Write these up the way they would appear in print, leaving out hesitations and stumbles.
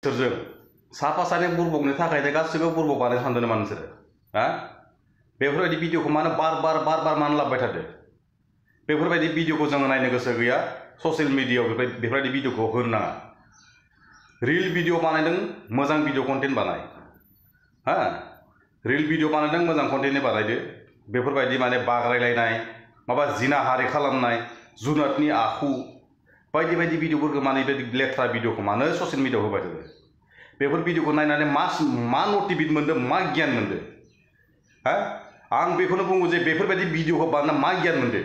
सोरजों साफा सानै बुरबकनि थाखायनो गासिबो बुरबक बानायनो सानदों नामा नोंसोरो हा बेफोरबायदि भिडिअखौ मानो बार बार मानो लाबोबाय थादो बेफोरबायदि भिडिअखौ जोङो नायनो गोसो गैया ससियेल मिडियायाव बेफोरबायदि भिडिअखौ होनो नाङा रिल भिडिअ बानायदों मोजां भिडिअ कन्टेन्ट बानाय हा रिल भिडिअ बानायदों मोजां कन्टेन्ट बानायदो बेफोरबायदि माने बाग्रायलायनाय माबा जिनाहारि खालामनाय जुनादनि आखु बायदि बायदि भिडिअफोरखौ माने लेथ्रा भिडिअखौ मानो ससियेल मिडियायाव होबाय थादो बेफोर भिडिअखौ नायनानै मा नटिफिकेट मोनदों मा गियान मोनदों हा आं बेखौनो बुङो जे बेफोरबायदि भिडिअखौ बानायना मा गियान मोनदों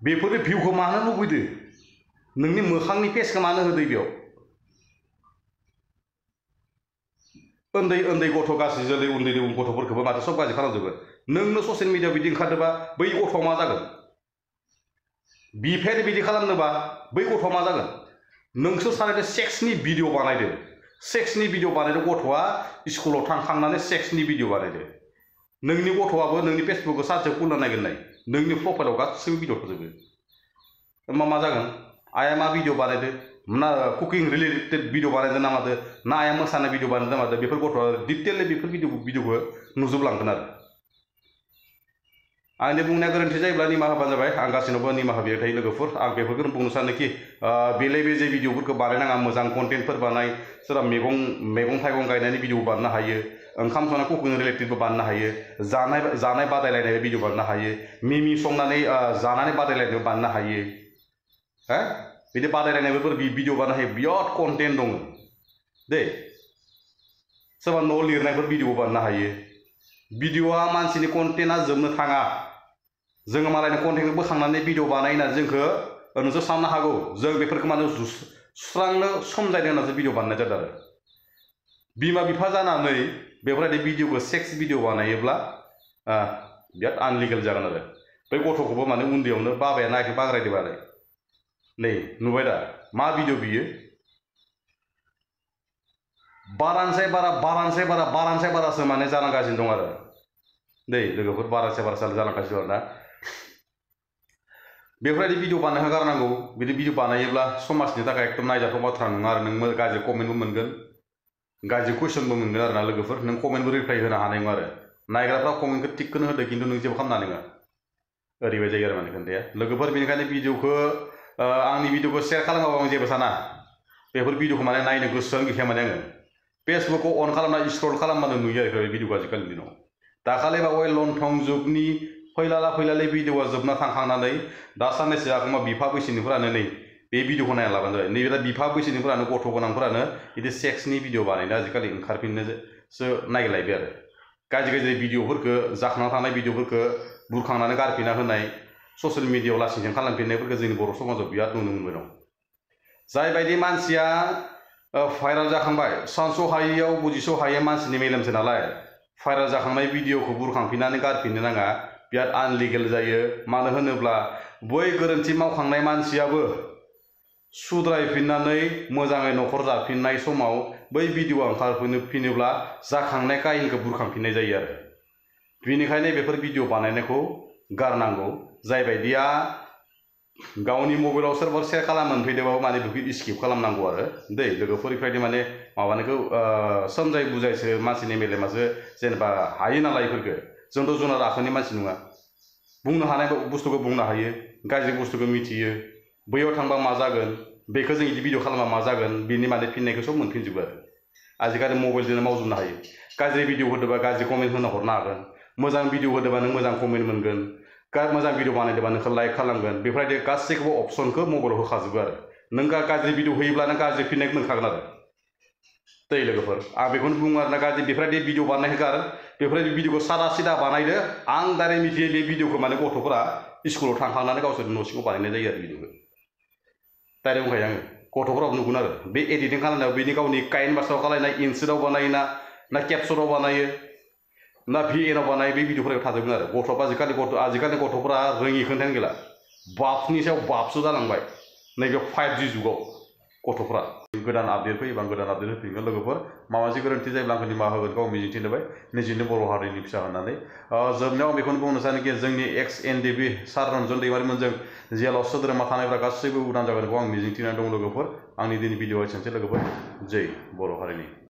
बेफोरनि भिउखौ मानो लुबैदो नोंनि मोखांनि फेसखौ मानो होदो बेयाव उन्दै उन्दै गथ' गाज्रि जोलै उन्दै गथ'फोरखौबो माथो सब गाज्रि खालामजोबो नोंनो ससियेल मिडियायाव बिदि ओंखारदोंबा बै गथ'आ मा जागोन बिफायानो बिदि खालामनोबा बै गथ'आ मा जागोन नोंसो सानैदो सेक्सनि भिडिअ बानायदो सेक्सनि भिडिअ बानायदो गथ'आ स्कुलाव थांखांनानै सेक्सनि भिडिअ बानायदो नोंनि गथ'आबो नोंनि फेसबुकखौ सानसेयाव खुलिना नायगोन नाय नोंनि प्रफाइलाव गासैबो भिडिअ थाजोबो होमबा मा जागोन आइया मा भिडिअ बानायदो ना कुकिं रिलेटेड भिडिअ बानायदो ना मादो ना आइया मोसानाय भिडिअ बानायदो ना मादो बेफोर गथ'आ डिटेललि बेफोर भिडिअखौ नुजोबलांगोन आरो आंनि बुंनाया गोरोन्थि जायोब्ला निमाहा होबानो जाबाय आं गासैनोबो निमाहा बिबाय थायो लोगोफोर आं बेफोरखौनो बुंनो सानोखि बेले बेजे भिडिअफोरखौ बानायनाङा मोजां कन्टेन्टफोर बानाय सोरबा मैगं थाइगं गायनायनि भिडिअ बानायनो हायो ओंखाम संनाय कुकिं रिलेटेडबो बानायनो हायो जानाय बादायलायनाय भिडिअ बानायनो हायो मिमि संनानै जानानै बादायलायनाय बानायनो हायो हा बिदि बादायलायनायफोर भिडिअ बानायनो हायो बिराद कन्टेन्ट दङ दे सोरबा न' लिरनायफोर भिडिअ बानायनो हायो भिडिअआ मानसिनि कन्टेन्टआ जोबनो थाङा जोङो मालायनि कन्टेन्टखौ बोखांनानै भिडिअ बानायो होननानै जोंखौ नोंसोर साननो हागौ जों बेफोरखौ माने सुस्रांनो सम जादों होननासो भिडिअ बानायनाय जादों आरो बिमा बिफा जानानै बेफोरबायदि भिडिअखौ सेक्स भिडिअ बानायोब्ला बिराद आनलिगेल जागोन आरो बै गथ'खौबो माने उन्दैयावनो बाबाया नायखो बाग्रायदों आरो नै नुबाय दा मा भिडिअ बियो बारानिफ्राय बारासो माने जालांगासिनो दं आरो दै लोगोफोर बारानिफ्राय बारासो जालांगासिनो दं आरो ना बेफोरबायदि भिडिअ बानायनो गारनांगौ बिदि भिडिअ बानायोब्ला समाजनि थाखाय एकदम नायजाथाव बाथ्रा नङा आरो नों गाज्रि कमेन्टबो मोनगोन गाज्रि कुइसनबो मोनगोन आरो ना लोगोफोर नों कमेन्टबो रिप्लाय होनो हानाय नङा आरो नायग्राफ्रा कमेन्टखौ थिगखौनो होदो खिन्थु नों जेबो खालामनो हानाय नङा ओरैबायदि जायो आरो माने खोन्थाया लोगोफोर बेनिखायनो भिडिअखौ आंनि भिडिअखौ शेयार खालामाबा आं जेबो साना बेफोर भिडिअखौ माने नायनो गोसोआनो गैखाया माने आङो फेसबुकखौ अन खालामना स्क्रल खालामबानो नुयो आरो भिडिअखौ आजिखालिनि दिनाव दाखालि बावै लंथं जुगनि फैलाला भिडिअआ जोबना थांखांनानै दा साननैसो आगोमा बिफा बैसोनिफोरानो नै बे भिडिअखौ नायना लाबानो जाबाय नैबे दा बिफा बैसोनिफोरानो गथ' गोनांफोरानो बिदि सेक्सनि भिडिअ बानायनो आजिखालि ओंखारफिननोसो नागिरलायबाय आरो गाज्रि भिडिअफोरखौ जाखांना थानाय भिडिअफोरखौ बुरखांनानै गारफिनना होनाय ससियेल मिडियायाव लासिंसिं खालामफिननायफोरखौ जोंनि बर' समाजाव बिराद नुनो मोनबाय दं जायबायदि मानसिया भाइरेल जाखांबाय सानस' हायैयाव बुजिस' हायै मानसिनि मेलेमसो नालाय भाइरेल जाखांनाय भिडिअखौ बुरखांफिननानै गारफिननो नाङा बिराद आनलिगेल जायो मानो होनोब्ला बै गोरोन्थि मावखांनाय मानसियाबो सुद्रायफिननानै मोजाङै न'खर जाफिननाय समाव बै भिडिअआ ओंखारफिनोब्ला जाखांनाय काहिनिखौ बुरखांफिननाय जायो आरो बेनिखायनो बेफोर भिडिअ बानायनायखौ गारनांगौ जायबायदिया गावनि मबाइलाव सोरबा शेयार खालामनानै फैदोंबाबो माने बेखौ स्किप खालामनांगौ आरो दै लोगोफोरनिफ्रायनो माने माबानायखौ समजाय बुजायसो मानसिनि मेलेमासो जेनेबा हायो नालाय बेफोरखौ जोंथ' जुनार आखुनि मानसि नङा बुंनो हानाय बुस्थुखौ बुंनो हायो गाज्रि बुस्थुखौ मिथियो बैयाव थांबा मा जागोन बेखौ जों बिदि भिडिअ खालामबा मा जागोन बिनि माने फिननायखौ सब मोनफिनजोबो आरो आजिखालि मबाइलजोंनो मावजोबनो हायो गाज्रि भिडिअ होदोंबा गाज्रि कमेन्ट होना हरनो हागोन मोजां भिडिअ होदोंबा नों मोजां कमेन्ट मोनगोन मोजां भिडिअ बानायदोंबा नोंखौ लाइक खालामगोन बेफोरबायदि गासैखौबो अपसनखौ मबाइलाव होखाजोबो आरो नों गाज्रि भिडिअ होयोब्ला नों गाज्रि फिननायखौ मोनखागोन आरो दै लोगोफोर आं बेखौनो बुङो आरो ना गाज्रि बेफोरबायदि भिडिअ बानायनायखौ गार बेफोरबायदि भिडिअखौ सादा सिदा बानायदो आं डाइरेक्ट मिथियो बे भिडिअखौ माने गथ'फोरा स्कुलाव थांखांनानै गावसोरनि न' सिङाव बानायनाय जायो आरो भिडिअखौ डाइरेक्ट बुंखायो आङो गथ'फोराबो नुगोन आरो बे एडिटिं खालामनायाव बेनि गावनि काइन बासाव खालामनाय इनसेटआव बानायो ना केपसनाव बानायो ना VN आव बानायो बे भिडिअफोराव थाजोबगोन आरो गथ'फ्रा आजिखालि गथ'फोरा रोङि खोन्थानो गैला बापनि सायाव बापसो जालांबाय नैबे 5G जुगाव गथ'फ्रा गोदान आपडेट फैयोबा गोदान आपडेट होफिनगोन लोगोफोर माबा मोनसे गोरोन्थि जायोब्ला आंखौ निमाहा होगोन गाव मिजिंथिबाय निजिनि बर' हारिनि फिसा होननानै जोबनायाव आं बेखौनो बुंनो सानोखि जोंनि एक्स NDB सार रन्जन दैमारिमोनजों जेलाव सोद्रोमा थानायफ्रा गासैबो उदां जागोनखौ आं मिजिंथिनानै दं लोगोफोर आंनि दिनै भिडिअ एसेनोसै लोगोफोर जै बर' हारिनि।